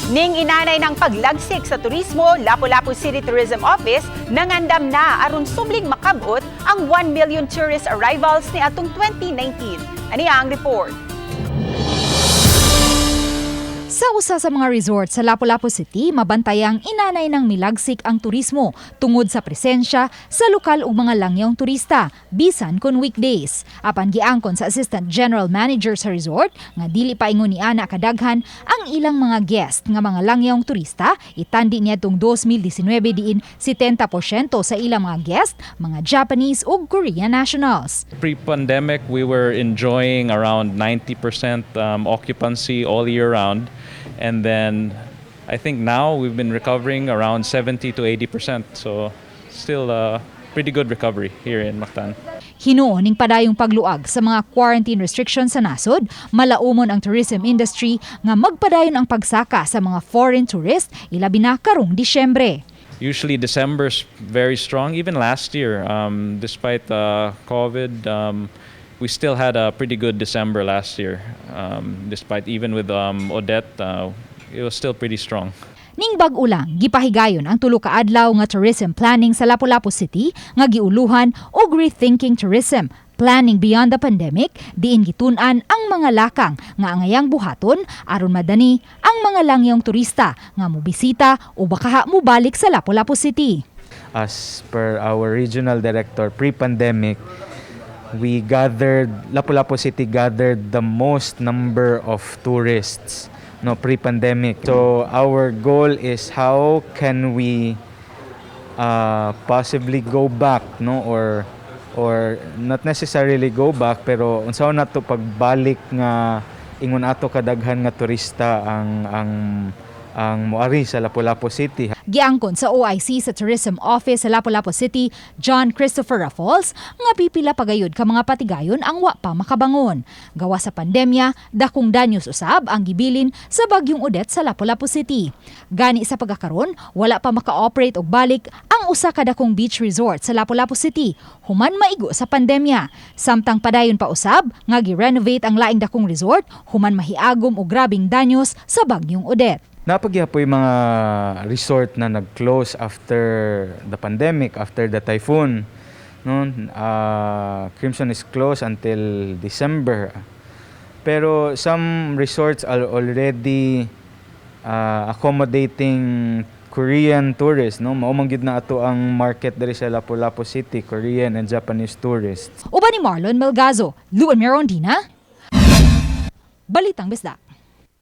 Ning inanay ng paglagsik sa turismo, Lapu-Lapu City Tourism Office nangandam na aron subling makabot ang 1 million tourist arrivals ni atong 2019. Ani ang report. Sa usa sa mga resort sa Lapu-Lapu City, mabantayang inanay ng milagsik ang turismo tungod sa presensya sa lokal ug mga langyong turista bisan kon weekdays. Apan giangkon sa Assistant General Manager sa resort nga dili pa ingon ni ana kadaghan ang ilang mga guest nga mga langyong turista. Itandi niadtong 2019 diin 70% sa ilang mga guest mga Japanese ug Korean nationals. Pre-pandemic, we were enjoying around 90% occupancy all year round. And then I think now we've been recovering around 70 to 80%. So still a pretty good recovery here in Mactan. Hinuon ning padayong pagluag sa mga quarantine restrictions sa nasod, malaumon ang tourism industry nga magpadayon ang pagsaka sa mga foreign tourists, ilabi na karong Disyembre. Usually December's very strong. Even last year, despite COVID, we still had a pretty good December last year. Despite even with Odette, it was still pretty strong. Ning bag-o lang, gipahigayon ang tulo ka adlaw nga tourism planning sa Lapu-Lapu City nga giuluhan og Rethinking Tourism, Planning Beyond the Pandemic, diin gitun-an ang mga lakang nga angayang buhaton aron madani ang mga langyong turista nga mobisita o bakaha mobalik sa Lapu-Lapu City. As per our regional director, pre-pandemic, we gathered, Lapu-Lapu City gathered the most number of tourists, no, pre-pandemic. So our goal is how can we possibly go back, no, or not necessarily go back, pero unsaon nato pagbalik nga ingon ato kadaghan nga turista ang moari sa Lapu-Lapu City. Giangkon sa OIC sa Tourism Office sa Lapu-Lapu City, John Christopher Rafols, nga pipila pagayod ka mga patigayon ang wa pa makabangon. Gawa sa pandemya, dakong danyos usab ang gibilin sa bagyong Odette sa Lapu-Lapu City. Gani sa pagkakaron, wala pa maka-operate og balik ang usa ka dakong beach resort sa Lapu-Lapu City human maigo sa pandemya. Samtang padayon pa usab nga gi-renovate ang laing dakong resort human mahiagom og grabing danyos sa bagyong Odette. Naa pa gyapoy mga resort na nag-close after the pandemic, after the typhoon. No? Crimson is closed until December. Pero some resorts are already accommodating Korean tourists, no? Mao man gyud na ato ang market diri sa Lapu-Lapu City, Korean and Japanese tourists. Uban ni Marlon Melgazo, Luan Mirondina, Balitang Bisdak.